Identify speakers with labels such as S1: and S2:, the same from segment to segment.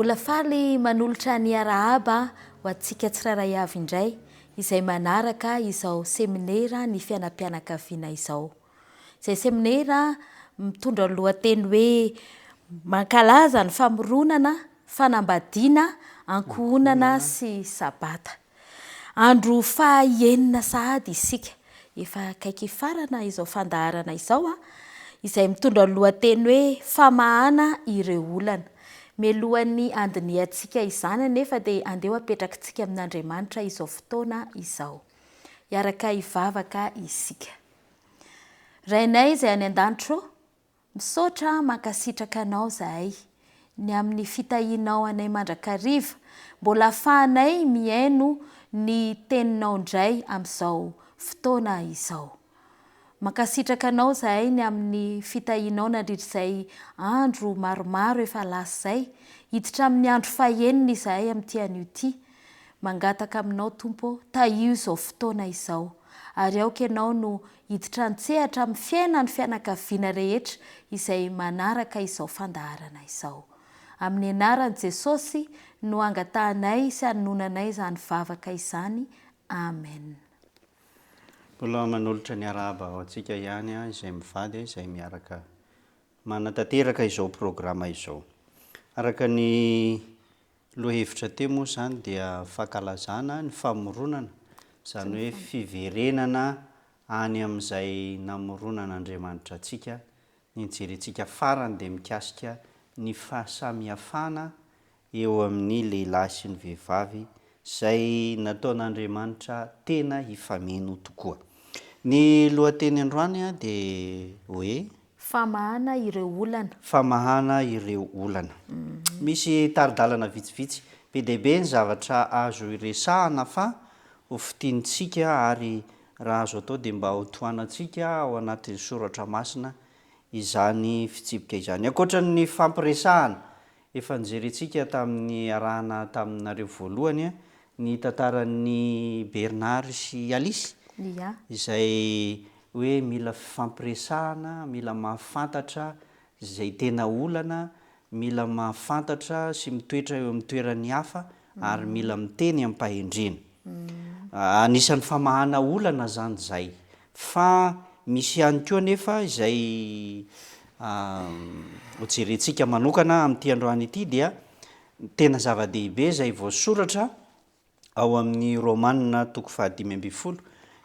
S1: Mbola faly manolotra ny arahaba ho antsika tsirairay avy indray izay manaraka izao seminera ny fiainam-pianakaviana izao. Izay seminera mitondra ny lohateny hoe Mankalaza ny famoronana, fanambadiana, ankohonana sy sabata. Andro faha enina sahady isika, efa akaiky hifarana izao fandaharana izao, izay mitondra ny lohateny hoe Famahana ireo olana. Mialohan'ny handinihantsika izany anefa dia andeha ho apetrakitsika amin'Andriamanitra izao fotoana izao. Hiaraka hivavaka isika. Rainay izay any an-danitra ô, Misaotra mankasitraka anao zahay ny amin'ny fitahianao anay mandrakariva mbola afahanay mihaino ny teninao ndray amin'izao fotoana izao. Mankasitraka anao zahay ny amin'ny fitahianao nandritra izay andro maromaro efa lasa izay, hiditra amin'ny andro fahenina izahay amin'ity anio ity. Mangataka aminao Tompo ô, tahio izao fotoana izao ary aoka ianao no Hiditra an-tsehatra amin'ny fiainan'ny fianakaviana rehetra izay manaraka izao fandaharana izao. Amin'ny anaran'i Jesosy no angatahanay sy anononanay izany vavaka izany. Amen.
S2: Mbola manolotra ny arahaba ho antsika ihany izay mivady izay miaraka manatanteraka izao programa izao. Araka ny Lohahevitra teo moa izany dia fankalazana ny famoronana, izany hoe fiverenana any amin'izay namoronan'Andriamanitra antsika. Ny nijerentsika farany dia mikasika ny fahasamihafana eo amin'ny lehilahy sy ny vehivavy izay nataon'Andriamanitra tena hifameno tokoa. Ny lohateny androany dia hoe.
S1: Famahana ireo olana.
S2: Famahana ireo olana. Misy tari-dalana vitsivitsy. Be dia be ny zavatra azo iresahana fa ho fintinintsika ary raha azo atao dia mba ho tohanantsika ao anatin'ny soratra masina izany fitsipika izany. Ankoatra ny fampiresahana, Efa nojerentsika tamin'ny niarahana taminareo voalohany ny tantaran'i Bernard sy Alice, izay hoe mila fifampiresahana, mila mahafantatra izay tena olana, mila mahafantatra sy mitoetra eo amin'ny toeran'ny hafa ary mila miteny amim-pahendrena. Anisan'ny famahana olana izany izay. Fa misy ihany koa anefa izay hojerentsika manokana amin'ity androany ity dia tena zava-dehibe izay voasoratra ao amin'ny Romana toko fahadimy ambin'ny folo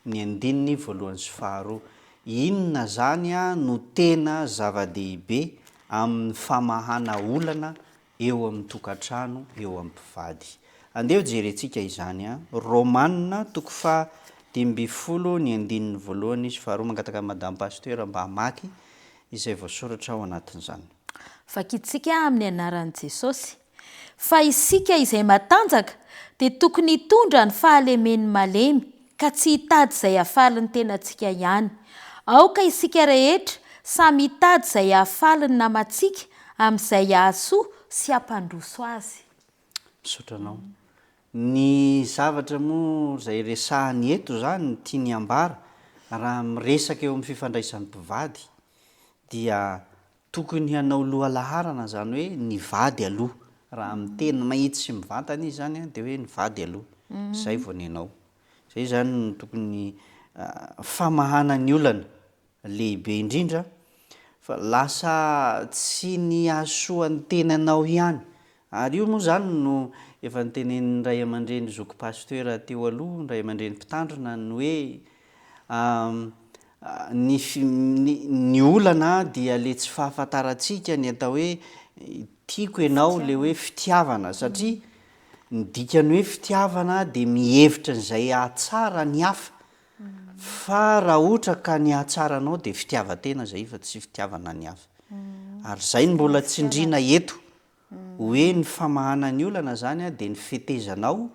S2: ny andininy voalohany sy faharoa. Inona izany no tena zava-dehibe amin'ny famahana olana eo amin'ny tokantrano, eo amin'ny mpivady. Andeha ho jerentsika izany an. Romana toko faha 15 ny andininy voalohany sy faharoa, mangataka an'i Madame Pasteur mba hamaky izay voasoratra ao anatin'izany.
S1: Vakintsika amin'ny anaran'i Jesosy. Fa isika izay matanjaka dia tokony hitondra ny fahalemen'ny malemy ka tsy hitady izay hahafaly ny tenantsika ihany. Aoka isika rehetra samy hitady izay hahafaly ny namantsika amin'izay hahasoa sy hampandroso azy.
S2: Misaotra anao. Ny zavatra moa izay resahiny eto izany ny tiany hambara raha miresaka eo amin'ny fifandraisan'ny mpivady dia Tokony hanao lohalaharana izany hoe ny vady aloha. Raha miteny mahitsy sy mivantana izy izany dia hoe ny vady aloha, izay vao ny anao. Izay izany no tokony famahana ny olana lehibe indrindra fa lasa tsy ny hahasoa ny tenanao ihany. Ary io moa izany no efa notenenin'ny ray aman-dreny zoky pasteur teo aloha, ny ray aman-dreny mpitandrina ny hoe Ny ny olana dia le tsy fahafantarantsika ny atao hoe tiako ianao, le hoe fitiavana satria ny dikan'ny hoe fitiavana dia mihevitra an'izay hahatsara ny hafa fa raha ohatra ka ny hahatsara anao dia fitiavan-tena zay fa tsy fitiavana ny hafa. Ary zay no mbola tsindriana eto hoe ny famahana ny olana zany dia ny fetezanao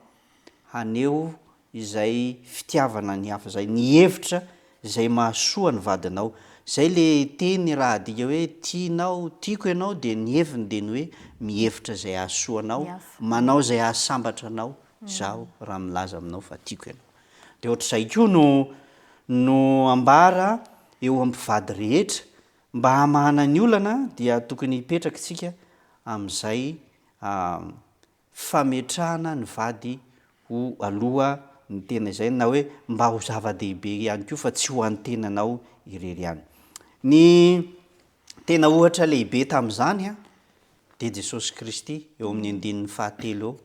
S2: haneho izay fitiavana ny hafa izay, ny hevitra izay mahasoa ny vadinao. Izay le teny raha adika hoe tianao, tiako ianao dia ny heviny dia ny hoe mihevitra izay hahasoa anao, manao izay hahasambatra anao izaho raha milaza aminao fa tiako ianao. Dia ohatr'izay koa no no ambara eo amin'ny mpivady rehetra, mba hamahana ny olana dia tokony hipetraka isika amin'izay. fametrahana ny vady ho aloha ny tena izay na hoe mba ho zava-dehibe ihany koa fa tsy ho an'ny tenanao irery ihany. Ny tena ohatra lehibe tamin'izany dia Jesosy Kristy eo amin'ny andininy fahatelo eo.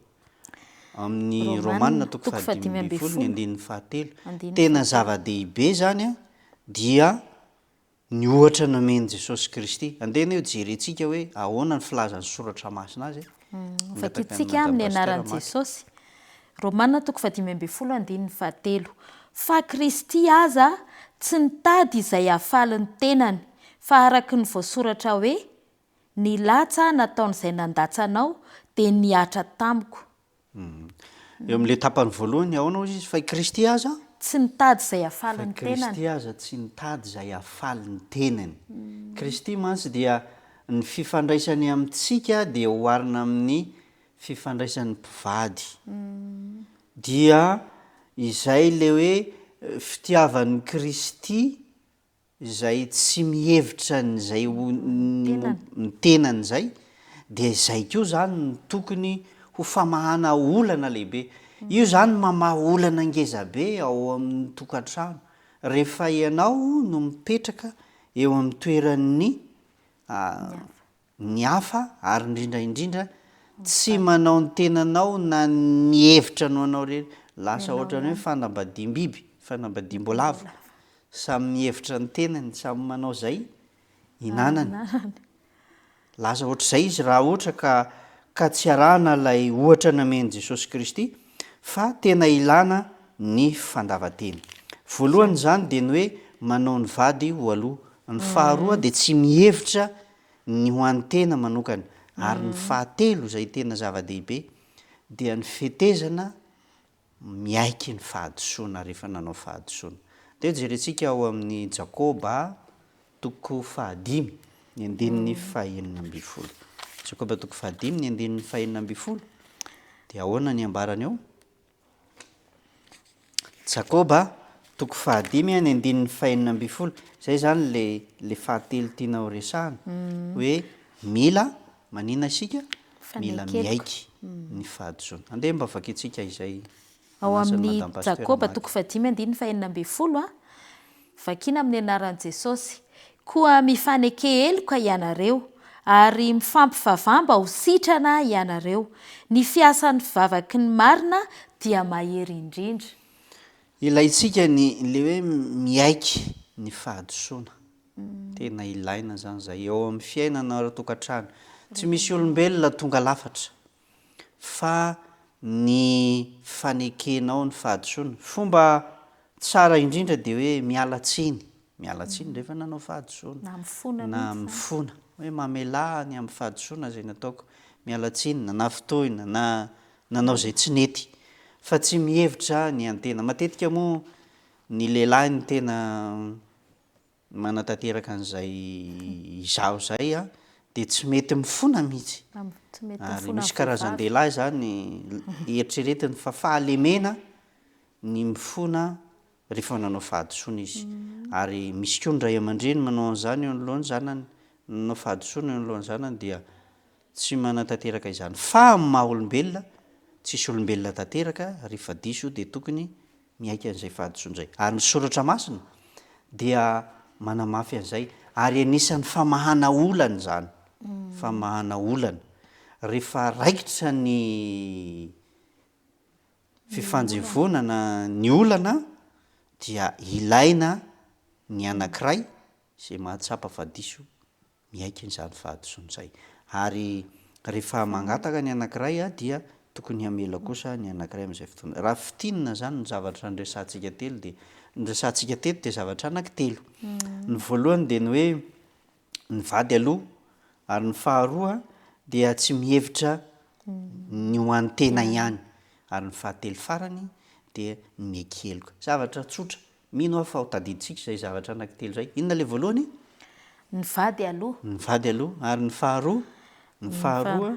S2: Amin'ny Romana toko fahadimy ambin'ny folo ny andininy fahatelo. Tena zava-dehibe izany dia Ny ohatra nomen'i Jesosy Kristy. Andeha anie ho jerentsika hoe ahoana ny filazan'ny Soratra Masina azy e. Mangataka an'i
S1: Vakintsika
S2: Madame
S1: amin'ny
S2: Pasteur
S1: anaran'i
S2: hamaky.
S1: Jesosy. Romana toko fahadimy ambin'ny folo andininy fahatelo. Fa Kristy aza tsy nitady izay hahafaly ny tenany, fa araka ny voasoratra hoe, Ny latsa nataon'izay nandatsa anao dia nihatra tamiko.
S2: Eo amin'ilay tapany voalohany, ahoana hozy izy? Fa i Kristy aza?
S1: Tsy nitady izay hahafaly
S2: Fa
S1: ny tenany.
S2: Kristy aza tsy nitady izay hahafaly ny tenany. Kristy mantsy dia ny fifandraisany amintsika dia oharina amin'ny fifandraisan'ny mpivady. Dia izay ilay hoe fitiavan'i Kristy izay tsy mihevitra an'izay ho ny tenany izay dia izay koa izany no tokony ho famahana olana lehibe. Io izany mamaha olana ngezabe ao amin'ny tokantrano rehefa ianao no mipetraka eo amin'ny toeran'ny ny hafa ary indrindra indrindra tsy manao ny tenanao na ny hevitra no anao irery, lasa ohatran'ny hoe fanambadiam-biby, fanambadiam-boalavo, samy mihevitra ny tenany, samy manao izay hinanany, lasa ohatr'izay izy raha ohatra ka ka tsy arahana ilay ohatra namen'i Jesosy Kristy fa tena ilana ny fandavan-tena. Voalohany izany dia ny hoe manao ny vady ho aloha, ny faharoa dia tsy mihevitra ny ho an'ny tena manokana, ary ny fahatelo izay tena zava-dehibe dia ny fetezana miaiky ny fahadisoana rehefa nanao fahadisoana. Ndeha jerentsika ao amin'ny Jakoba toko fahadimy ny andininy fahenina ambin'ny folo. Jakoba toko fahadimy ny andininy fahenina ambin'ny folo dia ahoana ny ambarany ao? Jakoba, toko fahadimy ny andininy fahenina ambin'ny folo. Izay izany ilay ilay fahatelo tiana ho resahana, hoe mila manina isika? Mila miaiky ny fahadisoana. Andeha mba vakintsika izay
S1: Ao
S2: anasan'i
S1: amin'ny
S2: Madame Pasteur
S1: Jakoba
S2: hamaky.
S1: toko fahadimy andininy fahenina ambin'ny folo, Vakina amin'ny anaran'i Jesosy. Koa mifaneke heloka ianareo, ary mifampivavaha mba ho sitrana ianareo. Ny fiasan'ny fivavaky ny marina dia mahery indrindra.
S2: Ilaintsika ny le hoe miaiky ny fahadisoana. Tena ilaina izany izay eo amin'ny fiainana ara-tokantrano. Tsy misy olombelona tonga lafatra. fa ny fanekenao ny fahadisoana. Fomba tsara indrindra dia hoe miala tsiny, miala tsiny rehefa nanao fahadisoana,
S1: Na mifona
S2: na
S1: mihitsy izany.
S2: mifona, hoe mamelà ny amin'ny fahadisoana izay nataoko, miala tsiny na nafintohina na nanao izay tsy nety, fa tsy mihevitra ny an-tena. Matetika moa ny lehilahy no tena manatanteraka an'izay izaho izay an, dia tsy mety mifona mihitsy. Ary misy karazan-dehilahy izany eritreretiny fa fahalemena ny mifona rehefa nanao fahadisoana izy. Ary misy koa ny ray aman-dreny manao an'izany eo anoloan'ny zanany, nanao fahadisoana eo anoloan'ny zanany dia tsy manatanteraka izany. Fa amin'ny maha olombelona, tsisy olombelona tanteraka, rehefa diso dia tokony miaiky an'izay fahadisoana izay. Ary ny Soratra Masina dia manamafy an'izay, ary anisan'ny famahana olana izany, famahana olana. Rehefa raikitra ny fifanjevoana ny olana dia ilaina ny anankiray izay mahatsapa fa diso miaiky an'izany fahadisoana izay. Ary rehefa mangataka ny anankiray dia tokony hamela kosa ny anankiray amin'izay fotoana. Raha fintinina izany ny zavatra niresahantsika telo dia, ny resahantsika teto dia zavatra anankitelo. Ny voalohany dia ny hoe ny vady aloha, ary ny faharoa dia tsy mihevitra ny ho an'ny tena ihany, ary ny fahatelo farany dia ny miaiky heloka. Zavatra tsotra Mino aho fa ho tadidintsika izay zavatra anankitelo izay. Inona ilay voalohany?
S1: Ny vady aloha.
S2: Ny vady aloha. Ary ny faharoa? Ny faharoa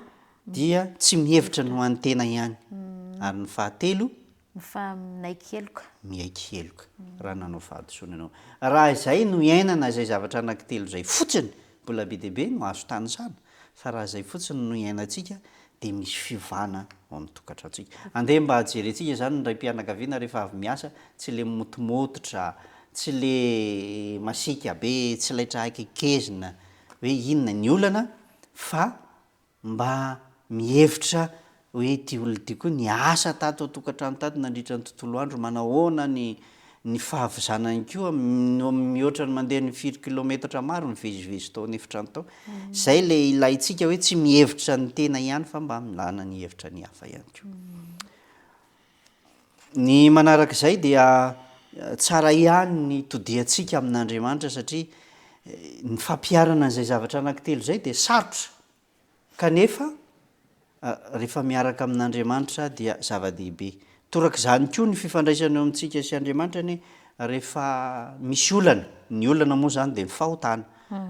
S2: dia tsy mihevitra ny ho an'ny tena ihany. Ary ny fahatelo?
S1: Ny faha miaiky heloka.
S2: Miaiky heloka raha nanao fahadisoana ianao. Raha izay no iainana izay zavatra anankitelo izay fotsiny, mbola be dia be no azo tanisana, fa raha izay fotsiny no iainantsika. dia misy fiovana ao amin'ny tokantranontsika. Andeha mba jerentsika izany ny raim-pianakaviana rehefa avy miasa, tsy le mimotomototra, tsy le masiaka be, tsy laitra akekezina hoe inona ny olana fa Mba mihevitra hoe ity olona ity koa niasa tato an-tokantrano tato nandritra ny tontolo andro, manahoana ny ny fahavizanany koa no mihoatra ny mandeha ny firy kilometatra maro mivezivezy tao an'efitrano tao. Izay ilay ilaintsika hoe tsy mihevitra ny tena ihany fa mba milana ny hevitra ny hafa ihany koa. Ny manarak'izay dia tsara ihany ny todiantsika amin'Andriamanitra satria ny fampiharana an'izay zavatra anankitelo izay dia sarotra kanefa rehefa miaraka amin'Andriamanitra dia zava-dehibe. Torak'izany koa ny fifandraisana eo amintsika sy Andriamanitra anie rehefa misy olana, ny olana moa izany dia ny fahotana.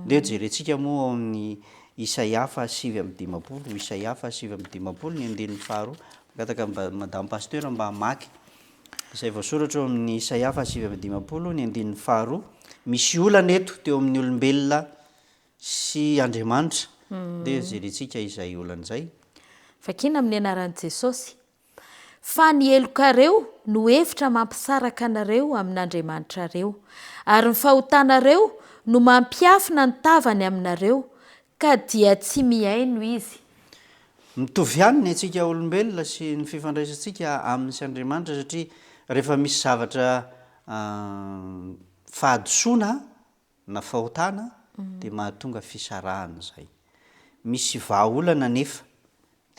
S2: Ndeha jerentsika moa ao amin'ny Isaia faha 59, Isaia faha 59 ny andininy faharoa. Mangataka an'i Madame Pasteur mba hamaky izay voasoratra eo amin'ny Isaia faha 59 ny andininy faharoa. Misy olana eto teo amin'ny olombelona sy Andriamanitra. Ndeha jerentsika izay olana izay.
S1: Vakina amin'ny anaran'i Jesosy. Fa ny helokareo no efitra mampisaraka anareo amin'Andriamanitrareo, ary ny fahotanareo no mampiafina ny tavany aminareo, ka dia tsy mihaino Izy.
S2: Mitovy ihany ny antsika olombelona sy ny fifandraisantsika aminy sy Andriamanitra satria rehefa misy zavatra fahadisoana na fahotana dia mahatonga fisarahana izay. Misy vahaolana anefa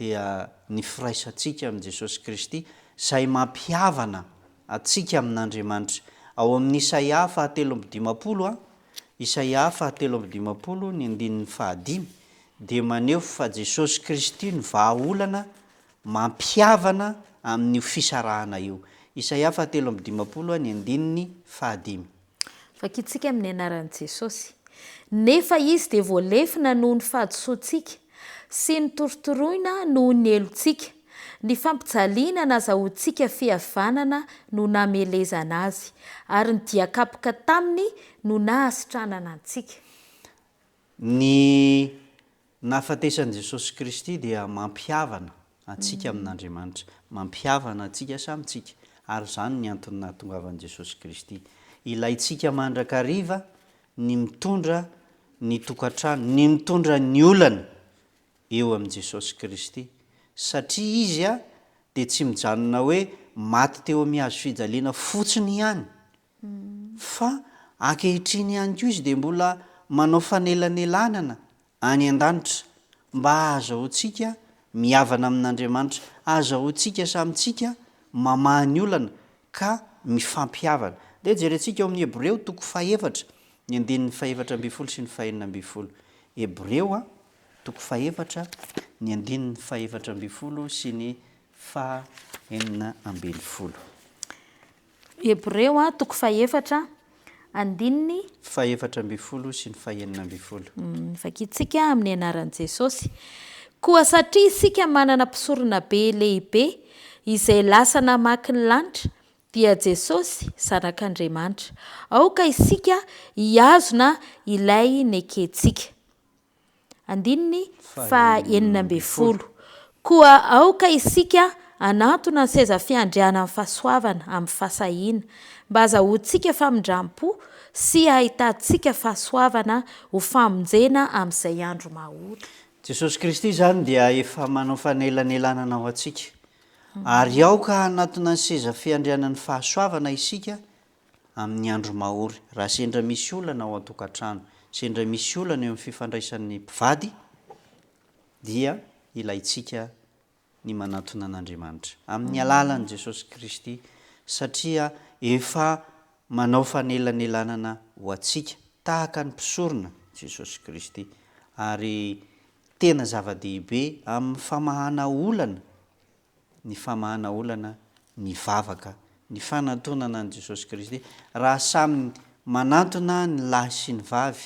S2: dia ny firaisantsika amin'i Jesosy Kristy izay mampihavana antsika amin'Andriamanitra. Ao amin'ny Isaia faha 53, Isaia faha 53 ny andininy fahadimy dia maneho fa Jesosy Kristy no vahaolana mampihavana amin'io fisarahana io. Isaia faha 53 ny andininy fahadimy.
S1: Vakintsika amin'ny anaran'i Jesosy. Nefa Izy dia voalefona noho ny fahadisoantsika, sy notorotoroina noho ny helotsika. Ny fampijaliana nazahoantsika fihavanana no namelezana Azy, ary ny dian-kapoka taminy no nahasitranana antsika.
S2: Ny nahafatesan'i Jesosy Kristy dia mampihavana antsika amin'Andriamanitra, mampihavana antsika samy tsika, ary izany ny antony nahatongavan'i Jesosy Kristy. Ilaintsika mandrakariva ny mitondra ny tokantrano, ny mitondra ny olana eo amin'i Jesosy Kristy, satria Izy dia tsy mijanona hoe maty teo amin'ny hazo fijaliana fotsiny ihany, Fa ankehitriny ihany koa izy dia mbola manao fanelanelanana any an-danitra mba hahazahoantsika mihavana amin'Andriamanitra, hahazahoantsika samy tsika mamaha ny olana ka mifampihavana. Ndeha jerentsika ao amin'ny Hebreo toko fahefatra, ny andininy fahefatra ambin'ny folo sy ny fahenina ambin'ny folo. Hebreo toko fahefatra, ny andininy fahefatra ambin'ny folo sy ny fahenina ambin'ny folo.
S1: Hebreo toko fahefatra, andininy.
S2: Fahefatra ambin'ny folo sy ny fahenina ambin'ny folo.
S1: Vakintsika amin'ny anaran'i Jesosy. Koa satria isika manana mpisoronabe lehibe izay lasa namaky ny lanitra, dia Jesosy, Zanak'Andriamanitra, aoka isika hihazona ilay nekentsika. Andininy faha 16. Koa aoka isika hanantona ny seza fiandrianan'ny fahasoavana amin'ny fahasahiana, mba hazahoantsika famindram-po sy hahitantsika fahasoavana ho famonjena amin'izay andro mahory.
S2: Jesosy Kristy izany dia efa manao fanelanelanana ho antsika. Ary aoka hanatona ny seza fiandrianan'ny fahasoavana isika amin'ny andro mahory, raha sendra misy olana ao an-tokantrano, sendra misy olana eo amin'ny fifandraisan'ny mpivady, dia ilaintsika ny manantona an'Andriamanitra, amin'ny alalan'i Jesosy Kristy, satria efa manao fanelanelanana ho antsika, tahaka ny mpisorona Jesosy Kristy, ary tena zava-dehibe amin'ny famahana olana ny famahana olana, ny vavaka, ny fanantonana an'i Jesosy Kristy. Raha samy manantona ny lahy sy ny vavy,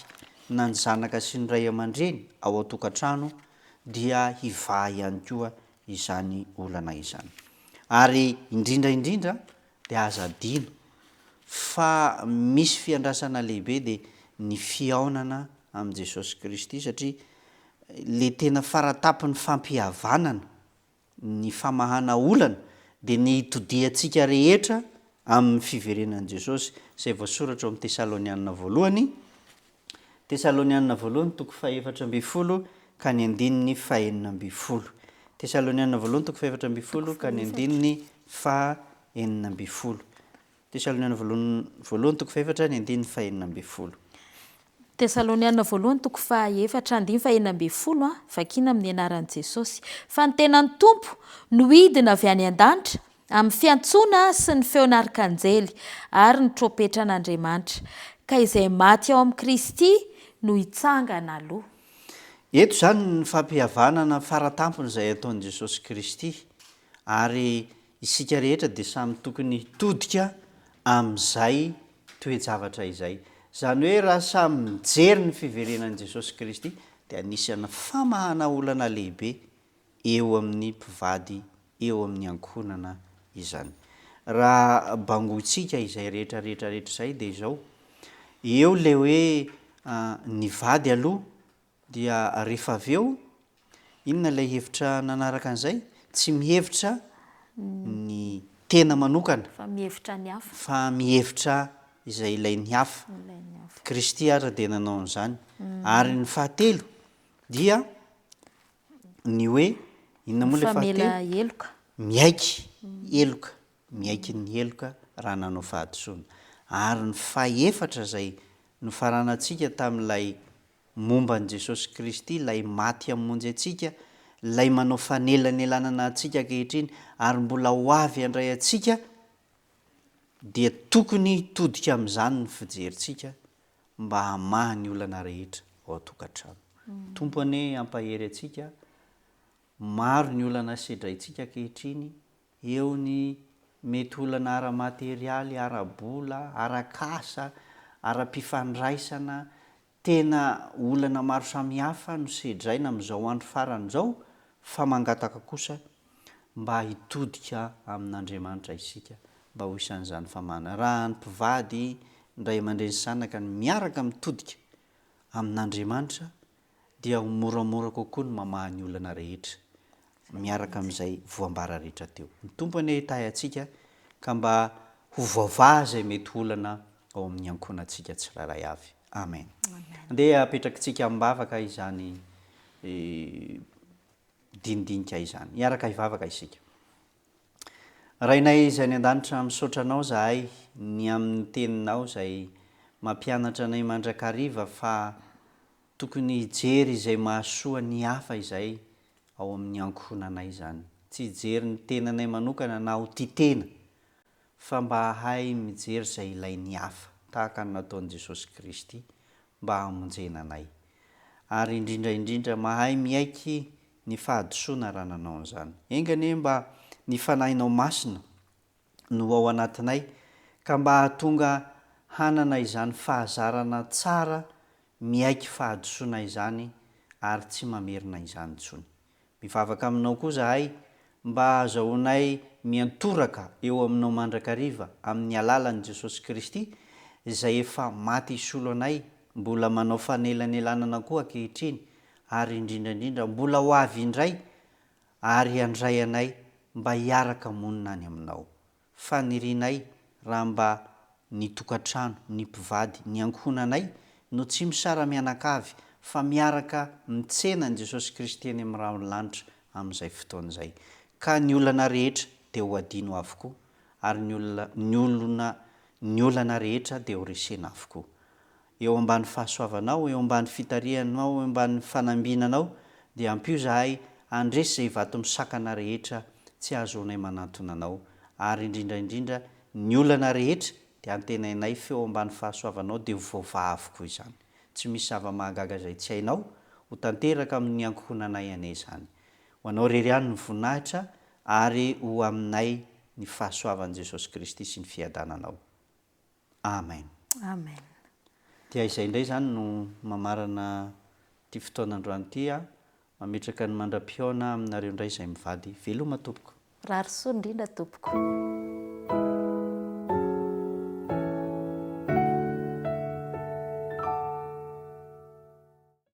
S2: na ny zanaka sy ny ray aman-dreny ao an-tokantrano dia hivaha ihany koa izany olana izany. Ary indrindra indrindra dia aza adino fa misy fiandrasana lehibe dia ny fihaonana amin'i Jesosy Kristy satria le tena faratapin'ny fampihavanana. ny famahana olana dia ny hitodihantsika rehetra amin'ny fiverenan'i Jesosy, izay voasoratra ao amin'ny Tesalonianina voalohany, Tesalonianina voalohany toko fahefatra ambin'ny folo ka ny andininy fahenina ambin'ny folo. Tesalonianina voalohany toko fahefatra ambin'ny folo ka ny andininy fahenina ambin'ny folo. Tesaloniana voalohany voalohany toko fahefatra ny andininy fahenina ambin'ny folo.
S1: Tesaloniana voalohany toko fahaefatra andininy fahenina ambin'ny folo a, vakina amin'ny anaran'i Jesosy. Fa ny tenan'ny Tompo no hidina avy any an-danitra amin'ny fiantsoana sy ny feon'arkanjely ary ny trompetran'Andriamanitra, ka izay maty ao amin'i Kristy no hitsangana aloha.
S2: Eto izany ny fampihavanana faratampony izay ataon'i Jesosy Kristy, ary Isika rehetra dia samy tokony hitodika amin'izay toe-javatra izay. Izany hoe raha samy mijery ny fiverenan'i Jesosy Kristy dia anisan'ny famahana olana lehibe eo amin'ny mpivady, eo amin'ny ankohonana izany. Raha bangointsika izay rehetra rehetra rehetra izay dia izao, eo ilay hoe ny vady aloha Dia rehefa avy eo, inona ilay hevitra nanaraka an'izay? Tsy mihevitra ny tena manokana.
S1: Fa mihevitra ny hafa.
S2: Fa mihevitra izay ilain'ny hafa. Kristy ary dia nanao an'izany. Ary ny fahatelo dia ny hoe, inona moa ilay fahatelo?
S1: Mifamela heloka.
S2: Miaiky heloka. Miaiky ny heloka raha nanao fahadisoana. Ary ny fahefatra izay nofaranantsika tamin'ilay momba an'i Jesosy Kristy, ilay maty hamonjy antsika, ilay manao fanelanelanana antsika ankehitriny ary mbola ho avy handray antsika, dia tokony hitodika amin'izany ny fijerintsika mba hamaha ny olana rehetra ao an-tokantrano. Tompo anie hampahery antsika, maro ny olana sedraintsika ankehitriny, Eo ny mety olana ara-materialy, ara-bola, arak'asa, ara-pifandraisana, tena olana maro samihafa no sedraina amin'izao andro farany izao fa mangataka kosa mba hitodika amin'Andriamanitra isika mba ho isan'izany famahana. Raha ny mpivady, ny ray aman-dreny sy zanaka no miaraka mitodika amin'Andriamanitra dia ho moramora kokoa ny mamaha ny olana rehetra miaraka amin'izay voambara rehetra teo. Ny Tompo anie hitahy antsika ka mba ho voavaha izay mety ho olana ao amin'ny ankohonantsika tsirairay avy. Amen. Andeha apetrakitsika amim-bavaka izany dinidinika izany. Hiaraka hivavaka isika. Rainay izay any an-danitra, misaotra Anao izahay ny amin'ny Teninao izay mampianatra anay mandrakariva fa tokony hijery izay mahasoa ny hafa izay ao amin'ny ankohonanay izany. Tsy hijery ny tenanay manokana na ho tia tena fa mba hahay mijery izay ilain'ny hafa tahaka ny nataon'i Jesosy Kristy mba hamonjena anay. Ary indrindra indrindra mahay miaiky ny fahadisoana raha nanao an'izany. Enga anie mba ny Fanahinao Masina no ao anatinay ka mba hahatonga hanana izany fahazarana tsara miaiky fahadisoana izany ary tsy mamerina izany intsony. Mivavaka aminao koa zahay mba hahazahoanay miantoraka eo aminao mandrakariva amin'ny alalan'i Jesosy Kristy izay efa maty hisolo anay, mbola manao fanelanelanana koa ankehitriny ary indrindra indrindra mbola ho avy indray ary handray anay mba hiaraka monina any aminao. Fanirianay raha mba ny tokantrano, ny mpivady, ny ankohonanay no tsy misara-mianakavy fa miaraka mitsena an'i Jesosy Kristy eny amin'ny rahon'ny lanitra amin'izay fotoana izay. Ka ny olana rehetra dia ho adino avokoa ary ny olona ny olona ny olana rehetra dia ho resena avokoa. Eo ambany fahasoavanao, eo ambany fitarihanao, eo ambany fanambinanao, dia ampio izahay handresy izay vato misakana rehetra tsy hahazoanay manantona Anao. Ary indrindra indrindra, ny olana rehetra dia antenainay f'eo ambany fahasoavanao dia ho voavaha avokoa izany. Tsy misy zava-mahagaga izay tsy hainao, ho tanteraka amin'ny ankohonanay anie izany. Ho Anao irery ihany ny voninahitra, ary ho aminay ny fahasoavan'i Jesosy Kristy sy ny fiadananao. Amen.
S1: Amen.
S2: Dia izay indray izany no mamarana ity fotoana androany ity a. Mametraka ny mandra-pihaona aminareo indray izay mivady. Veloma tompoko.
S1: Mirary soa indrindra tompoko.